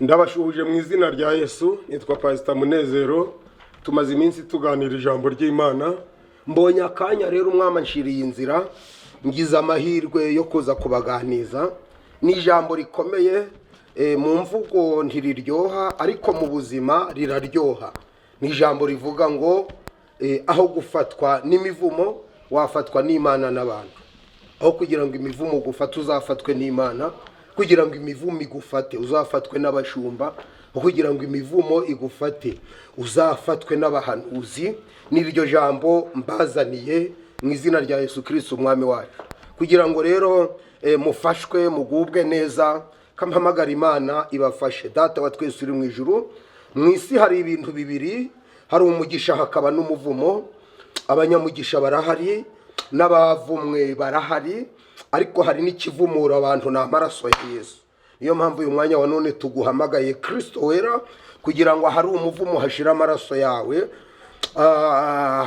Ndabashuhuje mu izina rya Yesu. Nitwa Pasita Munezero. Tumaze iminsi tuganira ijambo ry'Imana. Mbonye akanya rero, umwami anshiriye inzira, ngize amahirwe yo kuza kubaganiza. Ni ijambo rikomeye, mu mvugo ntiriryoha, ariko mu buzima riraryoha. Ni ijambo rivuga ngo aho gufatwa n'imivumo wafatwa n'Imana n'abantu. Aho kugira ngo imivumo gufate, uzafatwe n'Imana. Kugira ngo imivumo igufate, uzafatwe n'abashumba. Aho kugira ngo imivumo igufate, uzafatwe n'abahanuzi. N'iryo jambo mbazaniye mu izina rya Yesu Kirisiti umwami wacu, kugira ngo rero mufashwe, mugubwe neza. Kampamagara Imana ibafashe. Data wa twese uri mu ijuru, mu isi hari ibintu bibiri: hari umugisha, hakaba n'umuvumo. Abanyamugisha barahari, n'abavumwe barahari, ariko hari n'ikivumura abantu, ni amaraso ya Yesu. Niyo mpamvu uyu mwanya wa none tuguhamagaye, Kirisito wera, kugira ngo ahari umuvumo hashire amaraso yawe,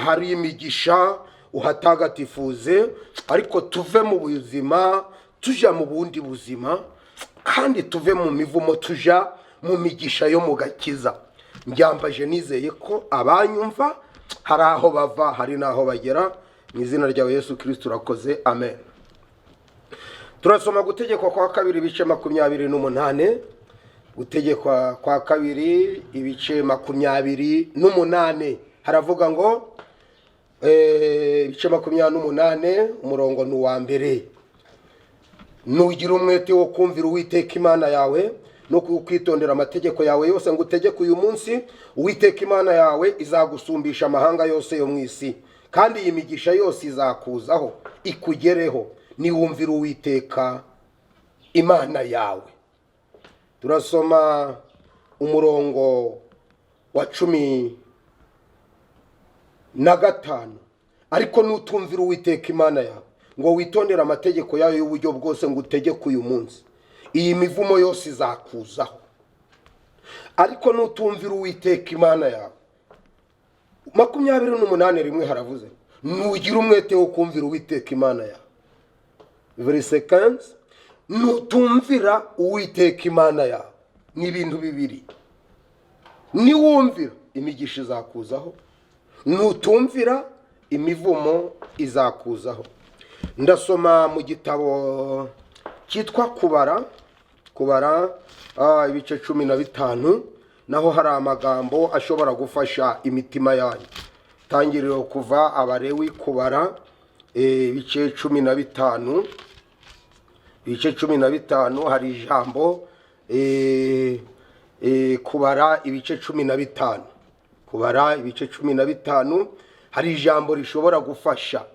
hari imigisha uhatagatifuze. Ariko tuve mu buzima tuja mu bundi buzima, kandi tuve mu mivumo tuja mu migisha yo mu gakiza. Mbyambaje nizeye ko abanyumva hari aho bava, hari n'aho bagera. Mu izina ryawe Yesu Kirisito urakoze, amen. Turasoma Gutegekwa kwa Kabiri ibice 28. Gutegekwa kwa Kabiri ibice 28, haravuga ngo ibice 28, umurongo ni uwa mbere: "Nugira umwete wo kumvira Uwiteka Imana yawe no kwitondera amategeko yawe yose ngo utegeke uyu munsi, Uwiteka Imana yawe izagusumbisha amahanga yose yo mu isi, kandi iyi migisha yose izakuzaho ikugereho niwumvira Uwiteka Imana yawe." Turasoma umurongo wa 15: "Ariko nutumvira Uwiteka Imana yawe ngo witondere amategeko yayo y'uburyo bwose ngo utegeke uyu munsi, iyi mivumo yose izakuzaho." Ariko nutumvira Uwiteka Imana yawe, 28:1 haravuze: "Nugira umwete wo kumvira Uwiteka Imana yawe." Verset 15: "Nutumvira Uwiteka Imana yawe." Ni ibintu bibiri: niwumvira, imigisha izakuzaho; nutumvira, imivumo izakuzaho. Ndasoma mu gitabo cyitwa Kubara, Kubara ibice 15. Naho hari amagambo ashobora gufasha imitima yanyu. Tangiriro, Kuva, Abarewi, Kubara, ibice 15. Ibice 15, hari ijambo Kubara ibice 15, Kubara ibice 15, hari ijambo rishobora gufasha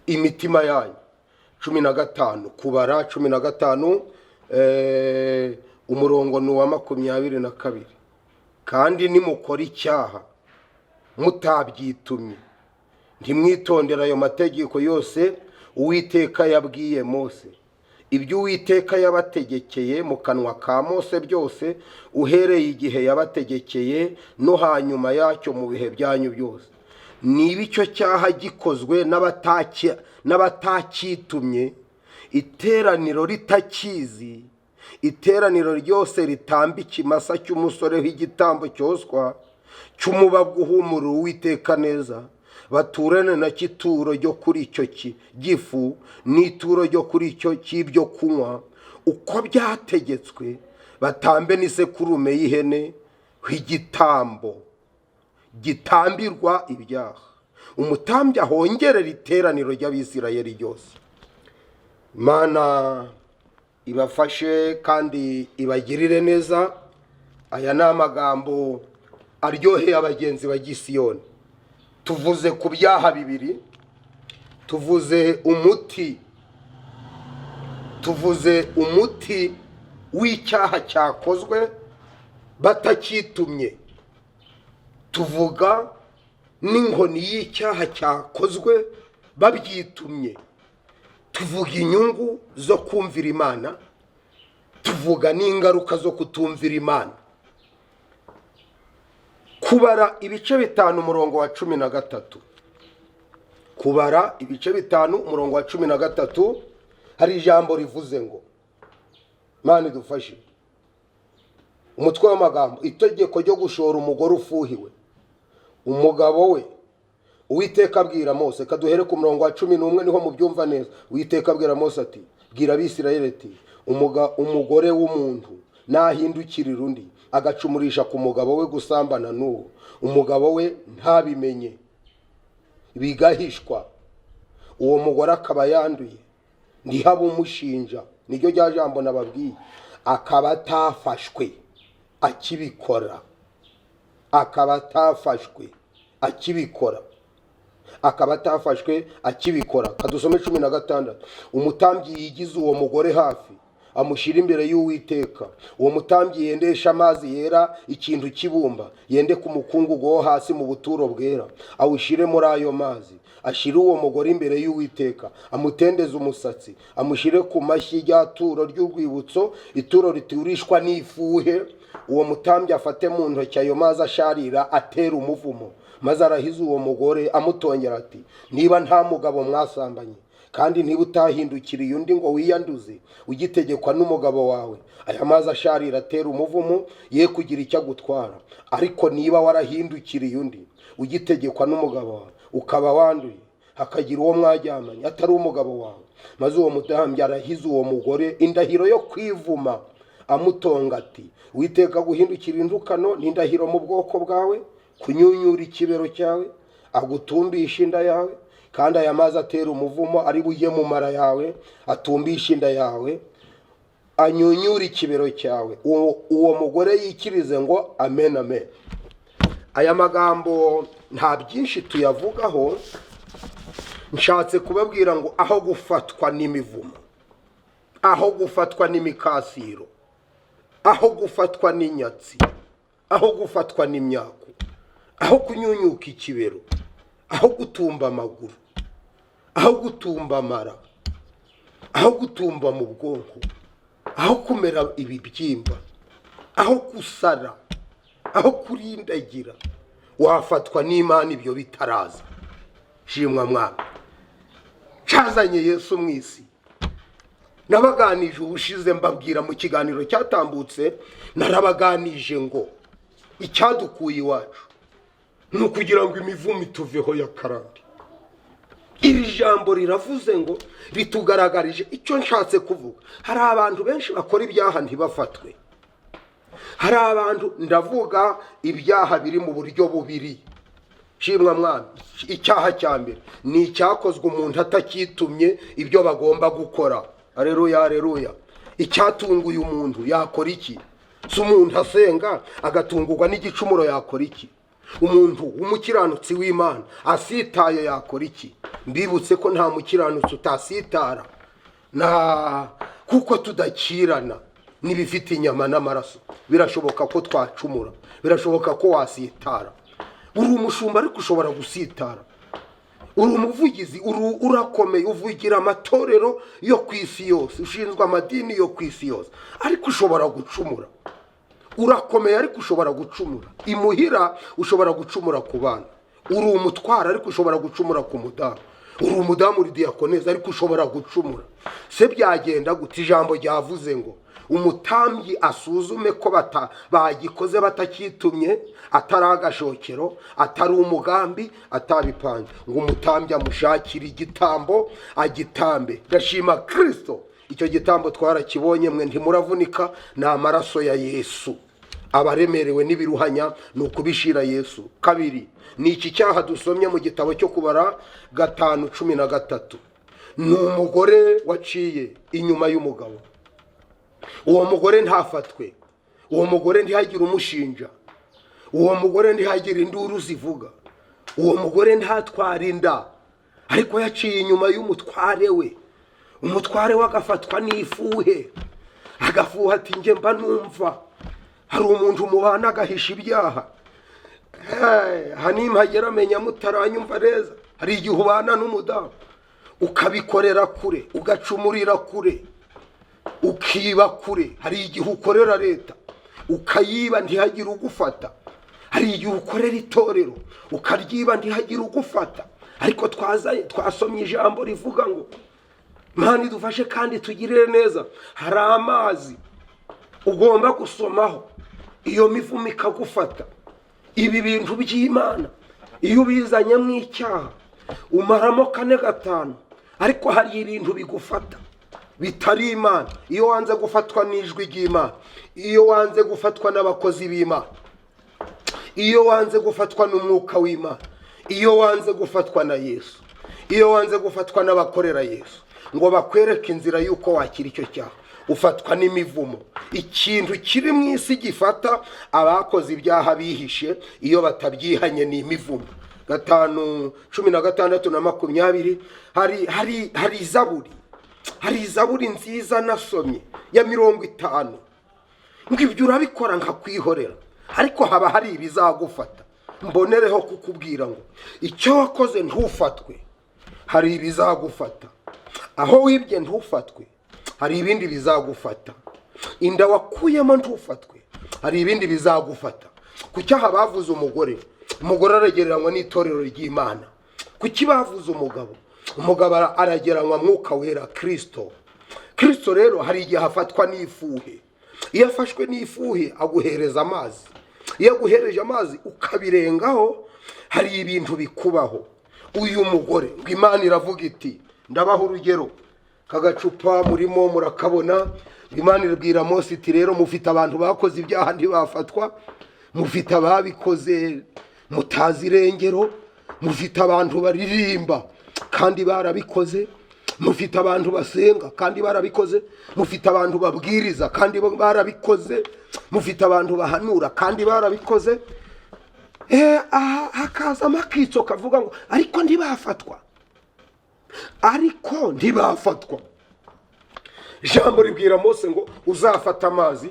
imitima yanyu. 15, Kubara 15, umurongo ni uwa 22: "Kandi nimukora icyaha mutabyitumye, ntimwitondere ayo mategeko yose Uwiteka yabwiye Mose, ibyo Uwiteka yabategekeye mu kanwa ka Mose byose, uhereye igihe yabategekeye no hanyuma yacyo mu bihe byanyu byose, niba icyo cyaha gikozwe n'abatakitumye, iteraniro ritakizi, iteraniro ryose ritamba ikimasa cy'umusore w'igitambo cyoswa cy'umubavu uhumurira Uwiteka neza, baturane na cyo ituro ryo kuri icyo gifu n'ituro ryo kuri icyo cy'ibyo kunywa uko byategetswe, batambe n'isekurume y'ihene igitambo gitambirwa ibyaha. Umutambyi ahongerera iteraniro ry'Abisirayeli ryose." Imana ibafashe kandi ibagirire neza. Aya ni amagambo aryoheye abagenzi ba Gisiyoni. Tuvuze ku byaha bibiri, tuvuze umuti, tuvuze umuti w'icyaha cyakozwe batakitumye, tuvuga n'inkoni y'icyaha cyakozwe babyitumye, tuvuga inyungu zo kumvira Imana, tuvuga n'ingaruka zo kutumvira Imana. Kubara ibice 5, umurongo wa 13. Kubara ibice 5, umurongo wa 13, hari ijambo rivuze ngo, Imana idufashe. Umutwe w'amagambo: itegeko ryo gushora umugore ufuhiwe umugabo we. Uwiteka abwira Mose, kaduhere ku murongo wa 11, niho mubyumva neza. Uwiteka abwira Mose ati: "Bwira Abisirayeli ati: Umugore w'umuntu nahindukirira undi, agacumurisha ku mugabo we gusambana n'uwo, umugabo we ntabimenye, bigahishwa, uwo mugore akaba yanduye, ntihabe umushinja." Niryo rya jambo nababwiye. Akaba atafashwe akibikora, akaba atafashwe akibikora, akaba atafashwe akibikora. Kadusome 16. Umutambyi yigize uwo mugore hafi, amushyira imbere y'Uwiteka. Uwo mutambyi yendesha amazi yera ikintu cy'ibumba, yende ku mukungugu wo hasi mu buturo bwera, awushyire muri ayo mazi, ashyire uwo mugore imbere y'Uwiteka, amutendeze umusatsi, amushyire ku mashyi ry'aturo ry'urwibutso, ituro riturishwa n'ifuhe. Uwo mutambyi afate mu ntoki ayo mazi asharira atera umuvumo, maze arahize uwo mugore amutongera ati: "Niba nta mugabo mwasambanye, kandi niba utahindukiriye undi ngo wiyanduze ugitegekwa n'umugabo wawe, aya mazi asharira atera umuvumo ye kugira icyo agutwara. Ariko niba warahindukiriye undi ugitegekwa n'umugabo wawe, ukaba wanduye, hakagira uwo mwajyamanye atari umugabo wawe," maze uwo mutambyi arahize uwo mugore indahiro yo kwivuma amutonga ati: "Witeka guhindukira indukano n'indahiro mu bwoko bwawe, kunyunyura ikibero cyawe, agutumbisha inda yawe, kandi aya mazi atera umuvumo ari bujye mu mara yawe, atumbisha inda yawe, anyunyure ikibero cyawe." Uwo mugore yikirize ngo: "Amen, amen." Aya magambo nta byinshi tuyavugaho. Nshatse kubabwira ngo aho gufatwa n'imivumo, aho gufatwa n'imikasiro, aho gufatwa n'inyatsi, aho gufatwa n'imyaku, aho kunyunyuka ikibero, aho gutumba amaguru, aho gutumba amara, aho gutumba mu bwonko, aho kumera ibibyimba, aho gusara, aho kurindagira, wafatwa n'Imana ibyo bitaraza. Shimwa Mwami cyazanye Yesu mu isi. Nabaganije ubushize, mbabwira mu kiganiro cyatambutse, narabaganije ngo icyadukuye iwacu ni ukugira ngo imivumo ituveho ya karande. Iri jambo riravuze ngo ritugaragarije icyo nshatse kuvuga. Hari abantu benshi bakora ibyaha ntibafatwe. Hari abantu, ndavuga ibyaha biri mu buryo bubiri. Shimwa Mwami. Icyaha cya mbere ni icyakozwe umuntu atacyitumye ibyo bagomba gukora. Areruya, areruya. Icyatunguye umuntu yakora iki? Si umuntu asenga agatungurwa n'igicumuro, yakora iki? Umuntu w'umukiranutsi w'Imana asitaye, yakora iki? Mbibutse ko nta mukiranutsi utasitara, na kuko tudakirana n'ibifite inyama n'amaraso. Birashoboka ko twacumura, birashoboka ko wasitara. Uri umushumba ariko ushobora gusitara, uri umuvugizi, urakomeye, uvugira amatorero yo ku isi yose, ushinzwe amadini yo ku isi yose, ariko ushobora gucumura. Urakomeye ariko ushobora gucumura imuhira, ushobora gucumura ku bana. Uri umutwara ariko ushobora gucumura ku mudamu. Uri umudamu, uri diyakoneza, ariko ushobora gucumura. Se byagenda gute? Ijambo ryavuze ngo umutambyi asuzume ko bagikoze batacyitumye, atari agashokero, atari umugambi, atabipanze, ngo umutambyi amushakire igitambo agitambe. Ndashima Kirisito, icyo gitambo twarakibonye, mwe ntimuravunika. Ni amaraso ya Yesu. Abaremerewe n'ibiruhanya ni ukubishira Yesu. Kabiri ni iki cyaha dusomye mu gitabo cyo Kubara 5:13. Ni umugore waciye inyuma y'umugabo. Uwo mugore ntafatwe, uwo mugore ntihagire umushinja, uwo mugore ntihagire induru zivuga, uwo mugore ntatwara inda, ariko yaciye inyuma y'umutware we. Umutware we agafatwa n'ifuhe, agafuha ati: "Njye mba numva hari umuntu mubana agahisha ibyaha." Aha nimpagera amenya mutaranyumva neza. Hari igihe ubana n'umudamu ukabikorera kure, ugacumurira kure, ukiba kure. Hari igihe ukorera leta ukayiba ntihagire ugufata. Hari igihe ukorera itorero ukaryiba ntihagire ugufata. Ariko twasomye ijambo rivuga ngo Mana idufashe kandi tugirire neza. Hari amazi ugomba gusomaho. Iyo mivumo ikagufata. Ibi bintu by'Imana iyo ubizanyemo icyaha umaramo kane gatanu, ariko hari ibintu bigufata bitari Imana. Iyo wanze gufatwa n'ijwi ry'Imana, iyo wanze gufatwa n'abakozi b'Imana, iyo wanze gufatwa n'umwuka w'Imana, iyo wanze gufatwa na Yesu, iyo wanze gufatwa n'abakorera Yesu ngo bakwereke inzira y'uko wakira icyo cyaha, ufatwa n'imivumo. Ikintu kiri mu isi gifata abakoze ibyaha bihishe iyo batabyihanye ni imivumo. 5:16 na 20. Hari izaburi nziza nasomye ya 50, ngo ibyo urabikora nkakwihorera, ariko haba hari ibizagufata. Mbonereho kukubwira ngo icyo wakoze ntufatwe, hari ibizagufata. Aho wibye ntufatwe, hari ibindi bizagufata. Inda wakuyemo ntufatwe, hari ibindi bizagufata. Ku cyaha bavuze umugore, umugore aragereranywa n'itorero ry'Imana. Kuki bavuze umugabo? Umugabo aragereranywa Mwuka Wera, Kirisito. Kirisito rero hari igihe afatwa n'ifuhe. Iyo afashwe n'ifuhe aguhereza amazi. Iyo aguhereje amazi ukabirengaho, hari ibintu bikubaho. Uyu mugore ngo Imana iravuga iti, ndabaha urugero, kagacupa murimo murakabona. Imana irabwira Mose iti: "Rero mufite abantu bakoze ibyaha ntibafatwa, mufite ababikoze mutazi irengero, mufite abantu baririmba kandi barabikoze, mufite abantu basenga kandi barabikoze, mufite abantu babwiriza kandi barabikoze, mufite abantu bahanura kandi barabikoze." Aha hakazamo akitso kavuga ngo ariko ntibafatwa, ariko ntibafatwa. Ijambo ribwira Mose ngo: "Uzafata amazi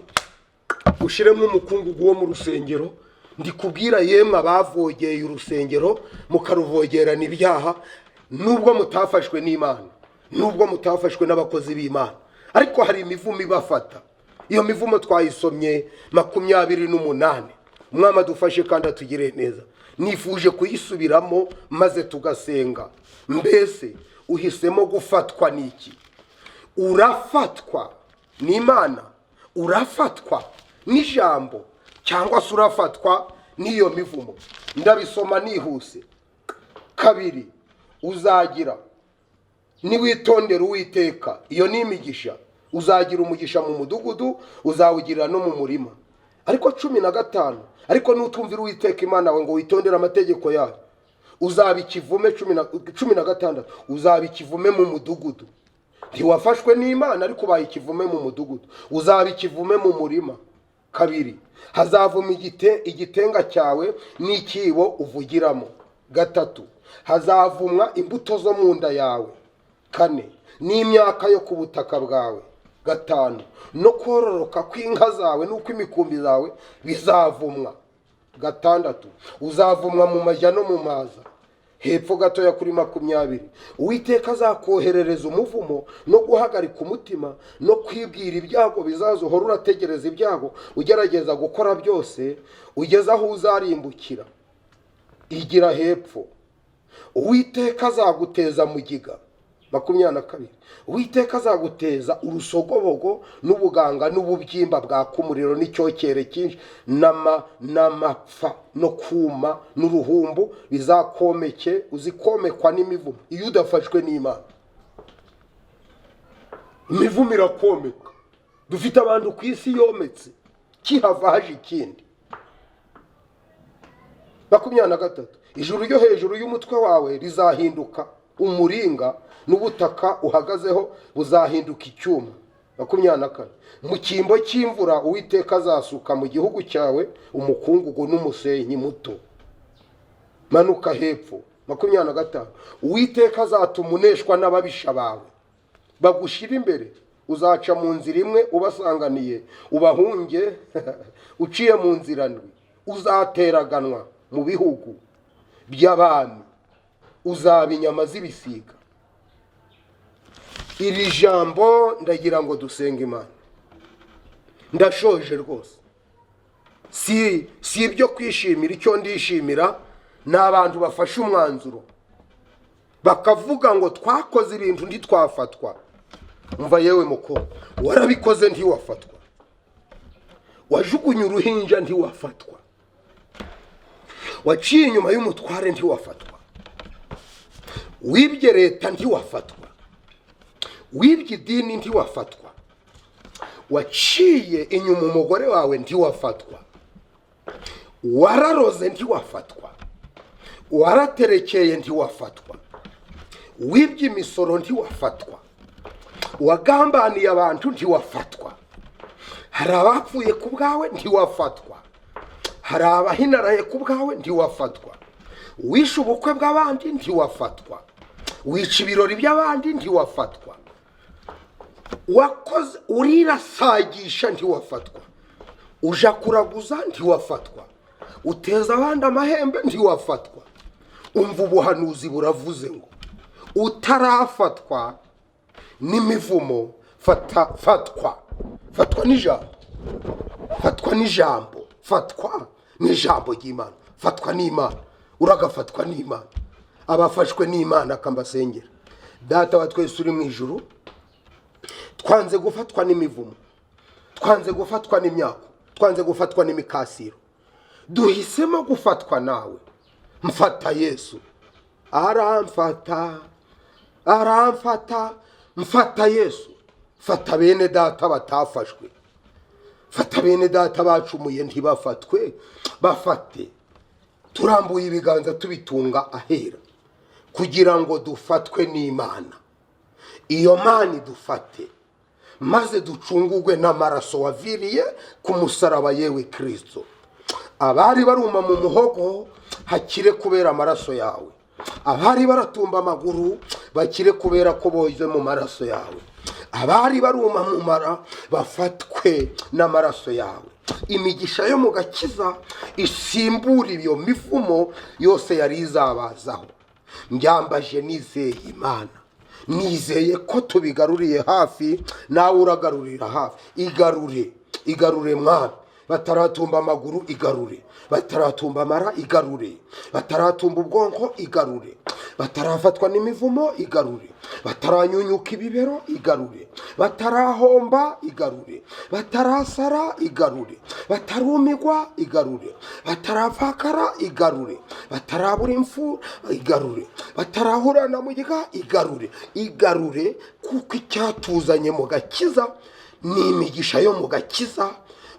ushyiremo umukungugu wo mu rusengero." Ndikubwira yemwe abavogeye urusengero mukaruvogerana ibyaha, nubwo mutafashwe n'Imana, nubwo mutafashwe n'abakozi b'Imana, ariko hari imivumo ibafata. Iyo mivumo twayisomye 28. Umwami adufashe kandi atugire neza. Nifuje kuyisubiramo maze tugasenga. Mbese uhisemo gufatwa n'iki? Urafatwa n'Imana, urafatwa n'ijambo, cyangwa se urafatwa n'iyo mivumo? Ndabisoma nihuse. Kabiri, uzagira niwitondera Uwiteka, iyo ni imigisha, uzagira umugisha mu mudugudu, uzawugirira no mu murima. Ariko 15, ariko nutumvira Uwiteka Imana yawe ngo witondere amategeko yayo, uzaba ikivume. 16, uzaba ikivume mu mudugudu. Ntiwafashwe n'Imana ariko ubaye ikivume mu mudugudu, uzaba ikivume mu murima. Kabiri, hazavuma igitenga cyawe n'ikibo uvugiramo. Gatatu, hazavumwa imbuto zo mu nda yawe. Kane, n'imyaka yo ku butaka bwawe. Gatanu, no kororoka kw'inka zawe n'ukw'imikumbi zawe bizavumwa. Gatandatu, uzavumwa mu majya no mu maza. Hepfo gatoya kuri 20, Uwiteka azakoherereza umuvumo no guhagarika umutima no kwibwira ibyago bizaza, uhora urategereza ibyago, ugerageza gukora byose ugeze aho uzarimbukira. Igira hepfo, Uwiteka azaguteza mugiga. 22, Uwiteka azaguteza urusogobogo n'ubuganga n'ububyimba bwaka umuriro n'icyokere cyinshi n'amapfa no kuma n'uruhumbu bizakomeke, uzikomekwa n'imivumo. Iyo udafashwe n'Imana, imivumo irakomeka. Dufite abantu ku isi yometse, kihava haje ikindi. 23, ijuru ryo hejuru y'umutwe wawe rizahinduka umuringa, n'ubutaka uhagazeho buzahinduka icyuma. 24, mu cyimbo cy'imvura Uwiteka azasuka mu gihugu cyawe umukungugu n'umusenyi muto. Manuka hepfo, 25, Uwiteka azatuma uneshwa n'ababisha bawe bagushyira imbere. Uzaca mu nzira imwe ubasanganiye, ubahunge uciye mu nzira ndwi. Uzateraganwa mu bihugu by'abami, uzaba inyama z'ibisiga. Iri jambo ndagira ngo dusenge Imana. Ndashoje rwose. Si ibyo kwishimira. Icyo ndishimira ni abantu bafashe umwanzuro bakavuga ngo twakoze ibintu ntitwafatwa. Umva yewe mukobwa, warabikoze ntiwafatwa. Wajugunye uruhinja ntiwafatwa, waciye inyuma y'umutware ntiwafatwa, wibye leta ntiwafatwa, wibye idini ntiwafatwa, waciye inyuma umugore wawe ntiwafatwa, wararoze ntiwafatwa, waraterekeye ntiwafatwa, wibye imisoro ntiwafatwa, wagambaniye abantu ntiwafatwa, hari abapfuye ku bwawe ntiwafatwa, hari abahinaraye ku bwawe ntiwafatwa, wishe ubukwe bw'abandi ntiwafatwa, wica ibirori by'abandi ntiwafatwa, wakoze urirasagisha ntiwafatwa, uja kuraguza ntiwafatwa, uteza abandi amahembe ntiwafatwa. Umva, ubuhanuzi buravuze ngo utarafatwa n'imivumo, fata, fatwa, fatwa n'ijambo, fatwa n'ijambo, fatwa n'ijambo ry'Imana, fatwa n'Imana, uragafatwa n'Imana. Abafashwe n'Imana akambasengera. Data wa twese uri mu ijuru, twanze gufatwa n'imivumo, twanze gufatwa n'imyako, twanze gufatwa n'imikasiro, duhisemo gufatwa nawe. Mfata Yesu aramfata, aramfata. Mfata Yesu, fata bene data batafashwe, fata bene data bacumuye ntibafatwe, bafate. Turambuye ibiganza tubitunga ahera kugira ngo dufatwe n'Imana. Iyo Mana idufate maze ducungurwe n'amaraso waviriye ku musaraba, yewe Kirisito. Abari baruma mu muhogo hakire kubera amaraso yawe, abari baratumba amaguru bakire kubera ko boze mu maraso yawe, abari baruma mu mara bafatwe n'amaraso yawe. Imigisha yo mu gakiza isimbura iyo mivumo yose yari izabazaho. Mbyambaje nizeye Imana, nizeye ko tubigaruriye hafi, nawe uragarurira hafi. Igarure, igarure Mwami. Bataratumba amaguru, igarure. Bataratumba amara, igarure. Bataratumba ubwonko, igarure. Batarafatwa n'imivumo, igarure. Bataranyunyuka ibibero, igarure. Batarahomba, igarure. Batarasara, igarure. Batarumigwa, igarure. Batarapfakara, igarure. Batarabura imfu, igarure. Batarahura na mugiga, igarure, igarure. Kuko icyatuzanye mu gakiza ni imigisha yo mu gakiza.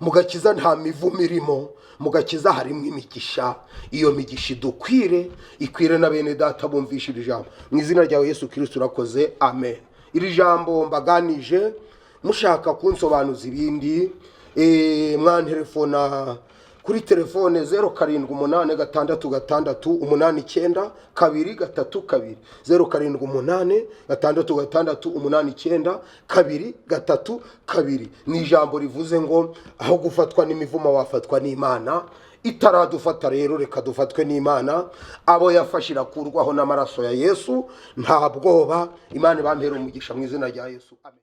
Mu gakiza nta mivumo irimo, mu gakiza harimo imigisha. Iyo migisha idukwire, ikwire na bene data bumvisha iri jambo. Mu izina ryawe Yesu Kirisito urakoze, amen. Iri jambo mbaganije, mushaka kunsobanuza ibindi, mwantelefona kuri telefone 0786689232, 0786689232. Ni ijambo rivuze ngo aho gufatwa n'imivumo wafatwa n'Imana. Itaradufata rero, reka dufatwe n'Imana. Abo yafashe irakurwaho n'amaraso ya Yesu, nta bwoba. Imana ibampere umugisha mu izina rya Yesu, amen.